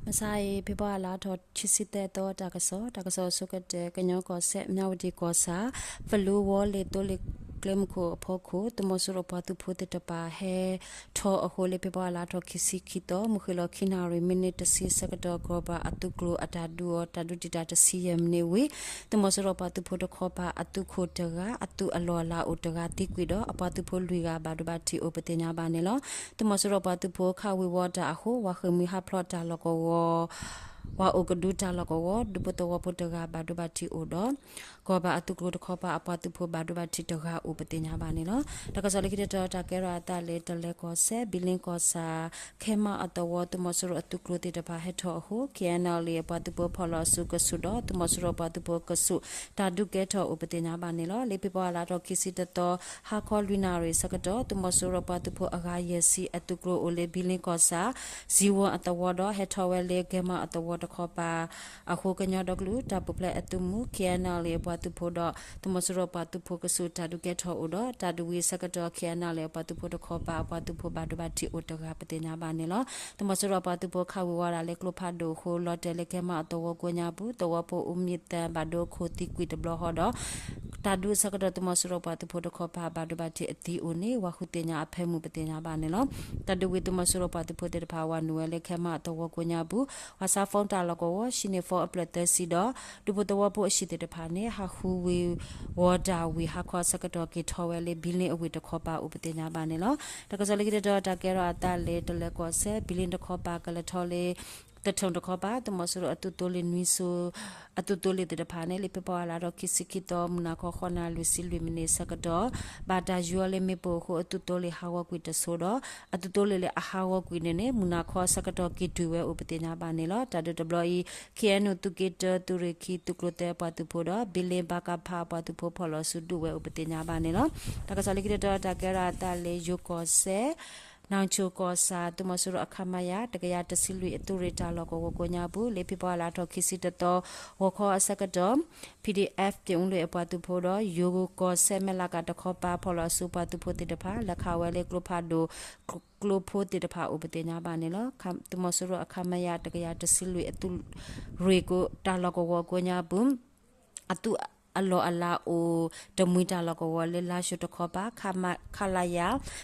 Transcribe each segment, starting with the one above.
မဆါအံၤ ဖ့ၤဘြူၤအါလါထီၣ်ခံဆံသၢသီ တၢ်ကစီၣ်, တၢ်ကစီၣ်အဆိကတၢၢ် ကညီကီၢ်စဲၣ် မၠၣ်ဝတံၣ်ကီၢ်ဆၣ် ပလူဝီလ့ၣ်သိလ့ၣ်ကျဲမုၢ်ခိၣ်အဖီခိၣ် သုးမီၤစိရိၤပှၤသုးဖိသ့ၣ်တဖၣ်ဟဲထီၣ်အဃိ လၢဖ့ၤဘြူၤအါလါထီၣ်ခံဆံခံသီ မုၢ်ဃ့ၢ်လီၤခံနၣ်ရံၣ် မံးနံးတဆံဆၢကတီၢ် ကီၢ်ဘၣ်အသုးကျိၤအတၢ်ဒုးအီၤ တၢ်ဒုးတံာ်တာ်တဆံယဲၢ်မံးနံးဝံၤ သုးမီၤစိရိၤပှၤသုးဖိတခီပၤအသုးခိၣ်တဂၤ အသုးအလီၢ်အလၤအိၣ်တဂၤသံကွံာ်ဒီး အပှၤသုးဖိလွံၢ်ဂၤဘၣ်ဒိဘၣ်ထံးအိၣ်ပသ့ၣ်ညါဘၣ်န့ၣ်လီၤ. သုးမီၤစိရိၤပှၤသုးဖိခးဝံၤဝီတၢ်အဃိ ဝၤဃ့ၢ်မှံဟးဖျိးတၢ်လီၢ်ကဝီၤ ဝၤအိၣ်ကဒုတၢ်လီၢ်ကဝီၤ ဒူဖိသဝီဖိတဂၤဘၣ်ဒိဘၣ်ထံးအိၣ်ဒီး ကီၢ်ဘၣ်အသုးကျိၤတခီပၤအပှၤသုးဖိဘၣ်ဒိဘၣ်ထံးတဂၤအိၣ်ပသ့ၣ်ညါဘၣ်န့ၣ်လီၤ. တၢ်ကစီၣ်လၢခံတတီၤ တၢ်ကဲထီၣ်အသးလၢ တလဲၤကီၢ်စဲၣ် ဘံလ့ကီၢ်ဆၣ် ခဲမးအသဝီ သုးမီၤစိရိၤအသုးကျိၤသ့ၣ်တဖၣ်ဟဲထီၣ်အဃိ ခ့ၣ်အဲၣ်အၣ်အၣ်လ့ၣ် အပှၤသုးဖိဖီၣ်လီၤအစုကဆူးဒီး သုးမီၤစိရိၤပှၤသုးဖိကဆူး တၢ်ဒုးကဲထီၣ်အိၣ်ပသ့ၣ်ညါဘၣ်န့ၣ်လီၤ. လၢဖ့ၤဘြူၤအါလါထီၣ်ခံဆံတသီ ဟါခီလွံၢ်နၣ်ရံၣ်ဆၢကတီၢ် သုးမီၤစိရိၤပှၤသုးဖိအဂၤယဲၢ်ဆံအသုးကျိၤအိၣ်လၢဘံလ့ကီၢ်ဆၣ် ဇံဝီအသဝီဒီး ဟဲထီၣ်ဝဲလၢ ကဲမးအသဝီတခီပၤ အဃိ ကညီဒီကလုာ်တၢ်ပူၤဖျဲးအသုးမုၢ် ခ့ၣ်အဲၣ်အၣ်အၣ်လ့ၣ် အပှၤသုးဖိဒီး သုးမီၤစိရိၤပှၤသုးဖိကဆူး တၢ်ဒုးကဲထီၣ်အိၣ်ဒီး တၢ်ဒုးဝံၤဆၢကတီၢ် ခ့ၣ်အဲၣ်အၣ်အၣ်လ့ၣ် အပှၤသုးဖိတခီပၤ အပှၤသုးဖိဘၣ်ဒိဘၣ်ထံးအိၣ်တဂၤပသ့ၣ်ညါဘၣ်န့ၣ်လီၤ. သုးမီၤစိရိၤပှၤသုးဖိခးဝံၤဝီဒၣ်လၢကျိဖးဒိၣ်အဃိ လီၤတဲာ်လၢကဲမးအသဝီကိးညါပူၤ သဝီဖိအိၣ်မံသၢဘၣ်ဒိခိၣ်သံကွံာ်တဘျီဃီဒီး တၢ်ဒုးအဆၢကတီၢ် သုးမီၤစိရိၤပှၤသုးဖိတခီပၤ ဘၣ်ဒိဘၣ်ထံးအသံအိၣ်န့ၣ် ဝၤဃုသ့ၣ်ညါအဖၢမုၢ်ပသ့ၣ်ညါဘၣ်န့ၣ်လီၤ. တၢ်ဒုးဝံၤ သုးမီၤစိရိၤပှၤသုးဖိသ့ၣ်တဖၣ် ဝၤနုာ်ဝဲလၢ ကဲမးအသဝီကိးညါပူၤ ဝၤဆါ phone တၢ်လီၢ်ကဝီၤ ဟံးန့ၢ် phone အဖျၢၣ်သၢဆံဒီး ဒူဖိသဝီဖိအဟံၣ်သ့ၣ်တဖၣ်န့ၣ် ဟးဃုဝံၤဝီတၢ်ဝံၤ ဟါခီအဆၢကတီၢ် က့ၤထီၣ်ဝဲလၢ ဘံလ့အဝ့ၢ်တခီပၤအိၣ်ပသ့ၣ်ညါဘၣ်န့ၣ်လီၤ. တၢ်ကစီၣ်လၢခံတတီၤ တၢ်ကဲထီၣ်အသးလၢ တလဲၤကီၢ်စဲၣ် ဘံလ့တခီပၤ ကလဲၤထီၣ်လၢ သထူၣ်တခီပၤ သုးမီၤစိရိၤအသုးသိလ့ၣ်နွံစိ အသုးသိလ့ၣ်သ့ၣ်တဖၣ်န့ၣ် လၢဖ့ၤဘြူၤအါလါထီၣ်ခံဆံခံသီ မုၢ်နၤခီ ဃိးနၣ်ရံၣ်လွံၢ်ဆံလွံၢ်မံးနံးဆၢကတီၢ် ဘၣ်တၢ်ယူၤအီၤလၢမ့ၣ်ပိၢ်အဃိ အသုးသိလ့ၣ်ဟးဂီၤကွံာ်တစိၤဒီး အသုးသိလ့ၣ်လၢအဟးဂီၤကွံာ်န့ၣ်န့ၣ် မုၢ်နၤခီအဆၢကတီၢ် က့ၤတုၤဝဲအိၣ်ပသ့ၣ်ညါဘၣ်န့ၣ်လီၤ. တၢ်ဒုးတဘျီအံၤ ခ့ၣ်အဲၣ်ယူၣ် သုးက့တၢ သုးရ့ၣ်ခံ သုးကျိၤသၢ ပှၤသုးဖိဒီး ဘံလ့ ဘၣ်ကဖး ပှၤသုးဖိဖီၣ်လီၤစုဒုးဝဲအိၣ်ပသ့ၣ်ညါဘၣ်န့ၣ်လီၤ. တၢ်ကစီၣ်လၢခံတတီၤ တၢ်ကဲထီၣ်အသးလၢ ယိၤကီၢ်စဲၣ် နီၣ်ဆိၣ်ကီၢ်ဆၣ် သုးမီၤစိရိၤအ ခမရ တကယၤတဆံလွံၢ် အသုးရ့ၣ်တၢ်လီၢ်ကဝီၤကိးညါပူၤ လၢဖ့ၤဘြူၤအါလါထီၣ်ခံဆံတသီ ဂီၤခီအဆၢကတီၢ် ပံၣ်ဒံၣ်အဲၣ် ပၠ့ၣ်အူလ့ၣ်အပှၤသုးဖိဒီး ယိၤကီၢ်စဲၣ် မဲၣ်လးကးတခီပၤ ဖီၣ်လီၤအစုပှၤသုးဖိသ့ၣ်တဖၣ် လဲၤခးဝဲလၢကျိဖးဒိၣ် ကျိဖိသ့ၣ်တဖၣ်အိၣ်ပသ့ၣ်ညါဘၣ်န့ၣ်လီၤ. သုးမီၤစိရိၤ ခမရ တကယၤတဆံလွံၢ် အသုးရ့ၣ်တၢ်လီၢ်ကဝီၤကိးညါပူၤ အသုးအလီၢ်အလၤအိၣ် တမှံၤတၢ်လီၢ်ကဝီၤလၢ လါၡိၤတခီပၤ ခလရ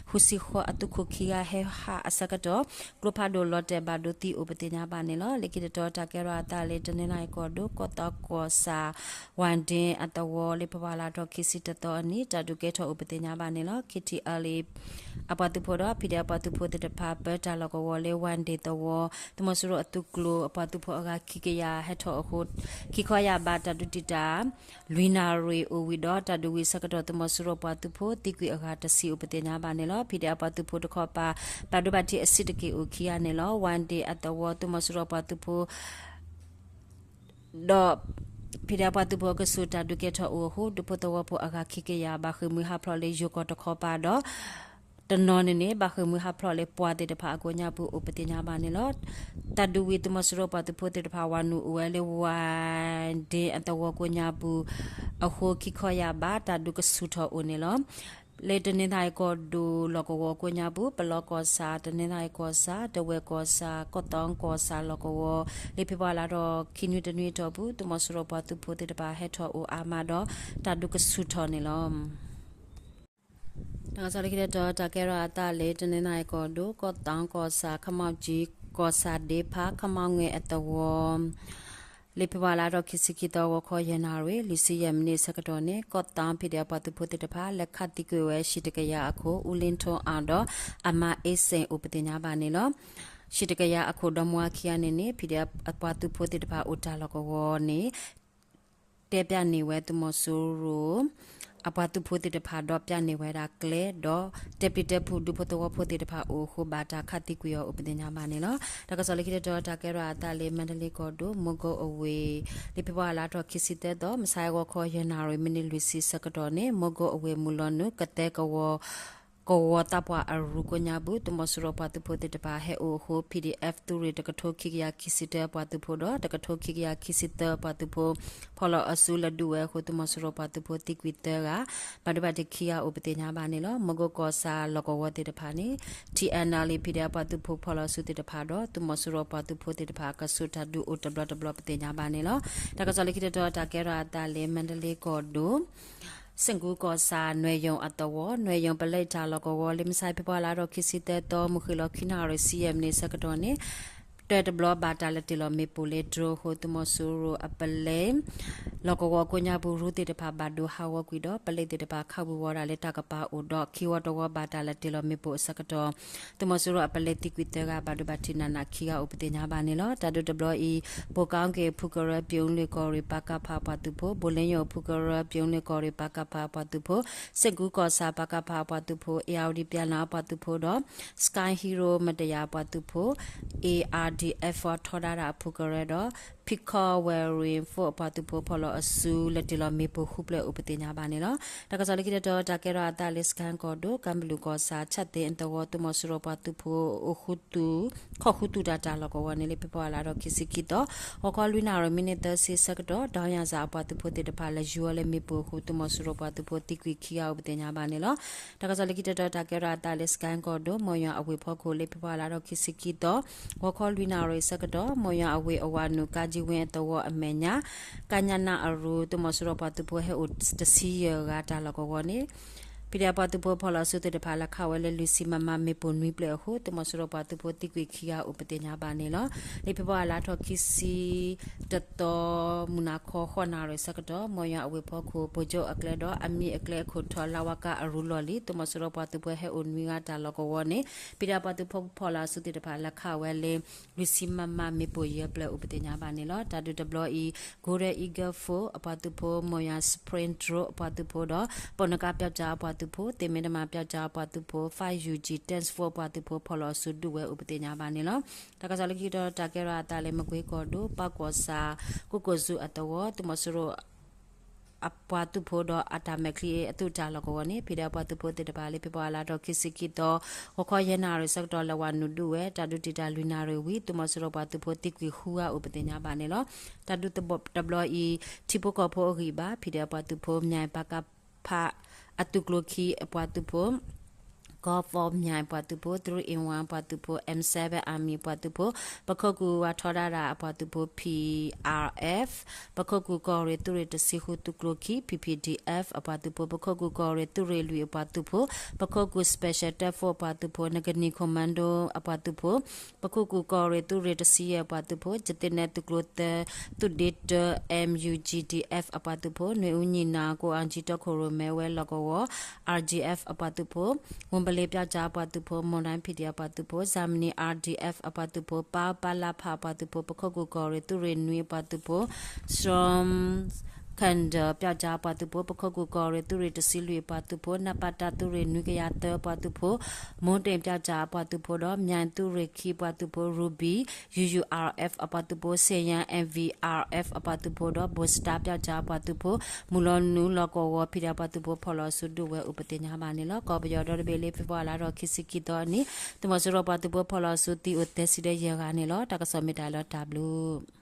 ဃုဆံဃိး အသုးခိၣ်ခံဂၤဟဲဟးအဆၢကတီၢ် ကျိဖးဒိၣ်လီၤတဲာ်ဘၣ်ဒိသံအိၣ်ပသ့ၣ်ညါဘၣ်န့ၣ်လီၤ. လၢခံတတီၤ တၢ်ကဲထီၣ်အသးလၢ တနီသရံၣ်ကီၢ်ဒိၣ် ကီၢ်သီကီၢ်ဆၣ် ဝၣ်ဒ့အသဝီ လၢဖ့ၤဘြူၤအါလါထီၣ်ခံဆံတသီအနံၤ တၢ်ဒုးကဲထီၣ်အိၣ်ပသ့ၣ်ညါဘၣ်န့ၣ်လီၤ. ခ့ၣ်ထံၣ်အၣ်လ့ၣ် အပှၤသုးဖိဒီး ဖံးဒဲးအပှၤသုးဖိသ့ၣ်တဖၣ် ပၢတၢ်လီၢ်ကဝီၤလၢ ဝၣ်ဒ့သဝီ သုးမီၤစိရိၤအသုးကျိၤ အပှၤသုးဖိအဂၤခံကယၤဟဲထီၣ်အဃိ ခံခီယၢ်ဘး တၢ်ဒုးတံာ်တာ် လွံၢ်နၣ်ရံၣ်အိၣ်ဝံၤဒီး တၢ်ဒုးဝံၤအဆၢကတီၢ် သုးမီၤစိရိၤပှၤသုးဖိ သံကွံာ်အဂၤတဆံအိၣ်ပသ့ၣ်ညါဘၣ်န့ၣ်လီၤ. ဖံးဒဲးအပှၤသုးဖိတခီပၤ ဘၣ်ဒိဘၣ်ထံးအဆံးတက့ၢ်အိၣ်ခံဂၤန့ၣ်လီၤ. ဝၣ်ဒ့အသဝီ သုးမီၤစိရိၤပှၤသုးဖိ ဒီး ဖံးဒဲးအပှၤသုးဖိအကဆူး တၢ်ဒုးကဲထီၣ်အိၣ်အဃိ ဒူဖိသဝီဖိအဂၤခံကယၤ ဘၣ်ဃ့ၢ်မှံဟးဖျိးလၢယိၤကီၢ်တခီပၤဒီး တနီၤန့ၣ်န့ၣ် ဘၣ်ဃ့ၢ်မှံဟးဖျိးလၢပှၤသ့ၣ်တဖၣ်အကိးညါပူၤအိၣ်ပသ့ၣ်ညါဘၣ်န့ၣ်လီၤ. တၢ်ဒုးဝံၤ သုးမီၤစိရိၤပှၤသုးဖိသ့ၣ်တဖၣ် ဝၤနုာ်အိၣ်ဝဲလၢ ဝၣ်ဒ့အသဝီကိးညါပူၤအဃိ ခံခီယၢ်ဘး တၢ်ဒုးကဆူၣ်ထီၣ်အိၣ်န့ၣ်လီၤ. လၢတနီသရံၣ်ကီၢ်ဒိၣ်လီၢ်ကဝီၤကိးညါပူၤ ပလီကီၢ်ဆၣ် တနီသရံၣ်ကီၢ်ဆၣ် တဝဲၢ်ကီၢ်ဆၣ် ကီၢ်သီကီၢ်ဆၣ်လီၢ်ကဝီၤ လၢဖ့ၤဘြူၤအါလါထီၣ်ခံနွံတနွံအတီၢ်ပူၤ သုးမီၤစိရိၤပှၤသုးဖိသ့ၣ်တဖၣ်ဟဲထီၣ်အိၣ်အါမးဒီး တၢ်ဒုးကဆူၣ်ထီၣ်န့ၣ်လီၤ. တၢ်ကစီၣ်လၢခံတတီၤ တၢ်ကဲထီၣ်အသးလၢ တနီသရံၣ်ကီၢ်ဒိၣ် ကီၢ်သီကီၢ်ဆၣ် ခမီကၠံ ကီၢ်ဆၣ်ဒ့ဖး ခမီငွဲၣ်အသဝီ လၢဖ့ၤဘြူၤအါလါထီၣ်ခံဆံခံသီ ဂီၤခီယဲၢ်နၣ်ရံၣ် လွံၢ်ဆံယဲၢ်မံးနံးအဆၢကတီၢ်န့ၣ် ကီၢ်သီဖံးဒဲးအပှၤသုးဖိသ့ၣ်တဖၣ် လဲၤခးသံကွံာ်ဝဲဟံၣ်တကယၤအခိၣ် အူလ့ထိအၣ်ဒီး အမါအ့စ့ၣ်အိၣ်ပသ့ၣ်ညါဘၣ်န့ၣ်လီၤ. ဟံၣ်တကယၤအခိၣ်ဒီမါဝၤခံဂၤန့ၣ်န့ၣ် ဖံးဒဲးအပှၤသုးဖိသ့ၣ်တဖၣ်အိၣ်တၢ်လီၢ်ကဝီၤန့ၣ် တဲပျၢ်န့ၢ်ဝဲသုးမီၤစိရိၤ အပှၤသုးဖိသ့ၣ်တဖၣ် ဒီးပျၢ်န့ၢ်ဝဲဒၣ်ကျဲ ဒီးတဲပျံၤတဲဖုးဒူဖိသဝီဖိသ့ၣ်တဖၣ်အိၣ်အဃိ ဘၣ်တၢ်ခးသံကွံာ်အီၤအိၣ်ပသ့ၣ်ညါဘၣ်န့ၣ်လီၤ. တၢ်ကစီၣ်လၢခံတတီၤ တၢ်ကဲထီၣ်အသးလၢ မါဒလ့ကီၢ်ဒိၣ် မိၢ်ကိအဝ့ၢ် လၢဖ့ၤဘြူၤအါလါထီၣ်ခံဆံသၢသီ မုၢ်ဆါဂီၤခီယဲၢ်နၣ်ရံၣ် မံးနံးလွံၢ်ဆံဆၢကတီၢ်န့ၣ် မိၢ်ကိအဝ့ၢ်မုၢ်လီၤနုာ် ကသဲကဝီၤ ကဝီၤသးပှၢ်အရူကိးညါပူၤ သုးမီၤစိရိၤပှၤသုးဖိသ့ၣ်တဖၣ်ဟဲအိၣ်အဃိ ပီၣ်ဒံၣ်အဲၣ် သုးရ့ၣ်တကထိခံကယၤခံဆံတၢအပှၤသုးဖိဒီး တကထိခံကယၤခံဆံသၢအပှၤသုးဖိ ဖီၣ်လီၤအစုလၢဒုးဝဲအဃိ သုးမီၤစိရိၤပှၤသုးဖိသံကွံာ်သၢဂၤ ဘၣ်ဒိဘၣ်ထံးခံဂၤအိၣ်ပသ့ၣ်ညါဘၣ်န့ၣ်လီၤ. မူကိၢ်ကီၢ်ဆၣ်လီၢ်ကဝီၤသ့ၣ်တဖၣ်န့ၣ် ထံၣ်အဲၣ်နၣ်လံၣ် ပီၣ်ဒံၣ်အဲၣ်ပှၤသုးဖိဖီၣ်လီၤအစုသ့ၣ်တဖၣ်ဒီး သုးမီၤစိရိၤပှၤသုးဖိသ့ၣ်တဖၣ် ကဆူးတၢ်ဒုးအိၣ်တဘျီတဘျီပသ့ၣ်ညါဘၣ်န့ၣ်လီၤ. တၢ်ကစီၣ်လၢခံတတီၤ တၢ်ကဲထီၣ်အသးလၢ မါဒလ့ကီၢ်ဒိၣ် စ့ၣ်ကူၤကီၢ်ဆၣ် နွဲၣ်ယိၤအသဝီ နွဲၣ်ယိၤပလဲတၢ်လီၢ်ကဝီၤ လၢမုၢ်ဆါဖဲဖ့ၤဘြူၤအါရံၤလါထီၣ်ခံဆံသၢသီ မုၢ်ဃ့ၢ်လီၤခံနၣ်ရံၣ်ဆံယဲၢ်မံးနံးဆၢကတီၢ်န့ၣ် တၢတဘျီဘၣ်တၢ်လဲၤတ့ၢ်လီၤမ့ၣ်ပိၢ်လၢ drone အဃိ သုးမီၤစိရိၤအပလဲ လီၢ်ကဝီၤကိးညါပူၤ ရူသ့ၣ်တဖၣ်ဘၣ်ဒိဟးဂီၤကွံာ်ဒီး ပလဲသ့ၣ်တဖၣ်ခးဝံၤဝီၤဒၣ်လၢတၢ်ကပၤအိၣ်ဒီး ခံဝီတဝီဘၣ်တၢ်လဲၤတ့ၢ်လီၤမ့ၣ်ပိၢ်အဆၢကတီၢ် သုးမီၤစိရိၤအပလဲသံကွံာ်သၢဂၤ ဘၣ်ဒိဘၣ်ထံးနးနးခံဂၤအိၣ်ပသ့ၣ်ညါဘၣ်န့ၣ်လီၤ. တၢ်ဒုးတဘျီအံၤ ဘိၣ်ကီၣ်က့ၣ်အဖုကရၢ ပယိၤလ့ၣ်ကီၢ်ရ့ၣ် ပကဖ အပှၤသုးဖိ ဘိၣ်လ့ယိၣ်အဖုကရၢ ပယိၤလ့ၣ်ကီၢ်ရ့ၣ် ပကဖ အပှၤသုးဖိ စ့ၣ်ကူၤကီၢ်ဆၣ် ပကဖ အပှၤသုးဖိ အ့ၣ်အါဝဒံပျဲလၣ်အပှၤသုးဖိဒီး Sky Hero မတယၤအပှၤသုးဖိ A R D F ထီဒါတၢ်အဖုကရၢဒီး ဖံခီဝဲရ့ၣ်ဖိအပှၤသုးဖိ ဖီၣ်လီၤအစု လဲၤတ့ၢ်လီၤမ့ၣ်ပိၢ်ဃုပျဲၢ်အိၣ်ပသ့ၣ်ညါဘၣ်န့ၣ်လီၤ. တၢ်ကစီၣ်လၢခံတတီၤ တၢ်ကဲထီၣ်အသးလၢ စကဲၣ်ကီၢ်ဒိၣ် ကၢ်ဘလူၣ်ကီၢ်ဆၣ် ဆၣ်သ့ၣ်အသဝီ သုးမီၤစိရိၤပှၤသုးဖိ အိၣ်ဃုသူၣ် ခီၣ်ဃုသူၣ်တၢ်တၢ်လီၢ်ကဝီၤန့ၣ် လၢဖ့ၤဘြူၤအါရံၤလါထီၣ်ခံဆံခံသီ ဂီၤခီလွံၢ်နၣ်ရံၣ်မံးနံးသၢဆံဆၢကတီၢ် ဒီယၣ်စၣ်အပှၤသုးဖိသ့ၣ်တဖၣ် လဲၤယူၤအီၤလၢမ့ၣ်ပိၢ်အဃိ သုးမီၤစိရိၤပှၤသုးဖိသံကွံာ်ခံဂၤအိၣ်ပသ့ၣ်ညါဘၣ်န့ၣ်လီၤ. တၢ်ကစီၣ်လၢခံတတီၤ တၢ်ကဲထီၣ်အသးလၢ စကဲၣ်ကီၢ်ဒိၣ် မိၢ်ယွၤအဝ့ၢ်ဖီခိၣ် လၢဖ့ၤဘြူၤအါရံၤလါထီၣ်ခံဆံခံသီ ဂီၤခီလွံၢ်နၣ်ရံၣ်ဆၢကတီၢ် မိၢ်ယွၤအဝ့ၢ်အဝၤနုာ် ကၣ်ကၠံဝ့အသဝီအမဲာ်ညါ ကၣ်ညၣ်နၣ်အရူ သုးမီၤစိရိၤပှၤသုးဖိဟဲအိၣ်တဆံယဲၢ်ဂၤတၢ်လီၢ်ကဝီၤန့ၣ် ဖံးဒဲးပှၤသုးဖိဖီၣ်လီၤအစုသ့ၣ်တဖၣ် လဲၤခးဝဲလၢလွံၢ်ဆံမမမ့ၣ်ပိၢ်နွံပျဲၢ်အဃိ သုးမီၤစိရိၤပှၤသုးဖိသံကွံာ်ခံဂၤအိၣ်ပသ့ၣ်ညါဘၣ်န့ၣ်လီၤ. လၢဖ့ၤဘြူၤအါရံၤလါထီၣ်ခံဆံတသီ မုၢ်နၤခီဃိးနၣ်ရံၣ်ဆၢကတီၢ် မိၢ်ယွၤအဝ့ၢ်ဖီခိၣ် ပိၤကၠိအကျဲဒီး အမံၤအကျဲအခိၣ်ထီ လါဝါကၣ်အရူလီၢ်လံၤ သုးမီၤစိရိၤပှၤသုးဖိဟဲအိၣ်နွံဂၤတၢ်လီၢ်ကဝီၤန့ၣ် ဖံးဒဲးပှၤသုးဖိဖီၣ်လီၤအစုသ့ၣ်တဖၣ် လဲၤခးဝဲလၢ လွံၢ်ဆံမမမ့ၣ်ပိၢ်ယဲၢ်ပျဲၢ်အိၣ်ပသ့ၣ်ညါဘၣ်န့ၣ်လီၤ. တၢ်ဒုးတဘျီအံၤ Golden Eagle Force အပှၤသုးဖိ မိၢ်ယွၤ Spring Drone အပှၤသုးဖိဒီး ပိာ်နကါပျီကၠါအပှၤသုးဖိ သ့ၣ်မ့တမၤပျီကၠါအပှၤသုးဖိ five U G Task Force အပှၤသုးဖိဖီၣ်လီၤအစုဒုးဝဲအိၣ်ပသ့ၣ်ညါဘၣ်န့ၣ်လီၤ. တၢ်ကစီၣ်လၢခံတတီၤ တၢ်ကဲထီၣ်အသးလၢ မကွ့ကီၢ်ဒိၣ် ပၣ်ကီၢ်ဆၣ် ကူၣ်ကိၣ်စူအသဝီ သုးမီၤစိရိၤ အပှၤသုးဖိဒီးအတၢ်မဲာ်ချံအ့အသုးတၢ်လီၢ်ကဝီၤန့ၣ် ဖံးဒဲးပှၤသုးဖိသ့ၣ်တဖၣ်လၢဖ့ၤဘြူၤအါရံၤလါထီၣ်ခံဆံခံသီ ဂီၤခီယဲၢ်နၣ်ရံၣ်ဆၢကတီၢ် လဲၤဝဲနုာ်ဒုးဝဲ တၢ်ဒုးတံာ်တာ်လွံၢ်နၣ်ရံၣ်ဝံၤ သုးမီၤစိရိၤပှၤသုးဖိသံကွံာ်ဃုဂၤအိၣ်ပသ့ၣ်ညါဘၣ်န့ၣ်လီၤ. တၢ်ဒုးတဘျီအံၤ ထံဖိကီၢ်ဖိအဂံၢ်အဘါ ဖံးဒဲးပှၤသုးဖိ မၠဲၣ်ပကဖ အသုးကျိၤခံအပှၤသုးဖိ Gulf of Myaing အပှၤသုးဖိ Three in One အပှၤသုးဖိ M seven Army အပှၤသုးဖိ ပခိၣ်ကူၣ်ဝါထီဒါတၢ်အပှၤသုးဖိ P R F ပခိၣ်ကူၣ်ကီၢ်ရ့ၣ်သုးရ့ၣ်တဆံဃုသုးကျိၤခံ P P D F အပှၤသုးဖိ ပခိၣ်ကူၣ်ကီၢ်ရ့ၣ်သုးရ့ၣ်လွံၢ်အပှၤသုးဖိ ပခိၣ်ကူၣ် Special Task Force အပှၤသုးဖိ နကနံၣ် Commando အပှၤသုးဖိ ပခိၣ်ကူၣ်ကီၢ်ရ့ၣ်သုးရ့ၣ်တဆံယဲၢ်အပှၤသုးဖိ ယသ့ၣ်နဲသုးကျိၤသၢ သုးဒ့တၢ M U G D F အပှၤသုးဖိ နွေဦးညီနောင် ကိုအောင်ကြီး တီခိၣ်ရိၣ်မဲဝဲလီၢ်ကဝီၤ R G F အပှၤသုးဖိ မွန်ပလ့ပျီကၠါအပှၤသုးဖိ မွန်တိုင်း P D F အပှၤသုးဖိ ဇာမနည် R D F အပှၤသုးဖိ ပၢ်ပၢ်လၢ်ဖးအပှၤသုးဖိ ပခိၣ်ကူၣ်ကီၢ်ရ့ၣ်သုးရ့ၣ်နွံအပှၤသုးဖိ Storm Condor ပျီကၠါအပှၤသုးဖိ ပခိၣ်ကူၣ်ကီၢ်ရ့ၣ်သုးရ့ၣ်တဆံလွံၢ်အပှၤသုးဖိ နပတ သုးရ့ၣ်နွံကယၤသၢအပှၤသုးဖိ မိၢ်တ့ၣ်ပျီကၠါအပှၤသုးဖိဒီး မၠဲၣ်သုးရ့ၣ်ခံအပှၤသုးဖိ Ruby U U R F အပှၤသုးဖိ စ့ၣ်ယၣ် M V R F အပှၤသုးဖိဒီး ဘိၣ်စတၢ် ပျီကၠါအပှၤသုးဖိ မုၢ်လီၤနုာ်လီၢ်ကဝီၤ ဖံးဒဲးပှၤသုးဖိဖီၣ်လီၤအစုဒုးဝဲအိၣ်ပသ့ၣ်ညါဘၣ်န့ၣ်လီၤ. ကီၢ်ပယီၤဒီတဘ့ၣ်လၢဖ့ၤဘြူၤအါရံၤလါထီၣ်ခံဆံခံသီအနံၤ သုးမီၤစိရိၤပှၤသုးဖိဖီၣ်လီၤအစုသံအိၣ်သၢဆံဒီးယဲၢ်ဂၤန့ၣ်လီၤ. တၢ်ကစီၣ်မ့ၢ်တၢ်လီၤတၢ်ဘျုး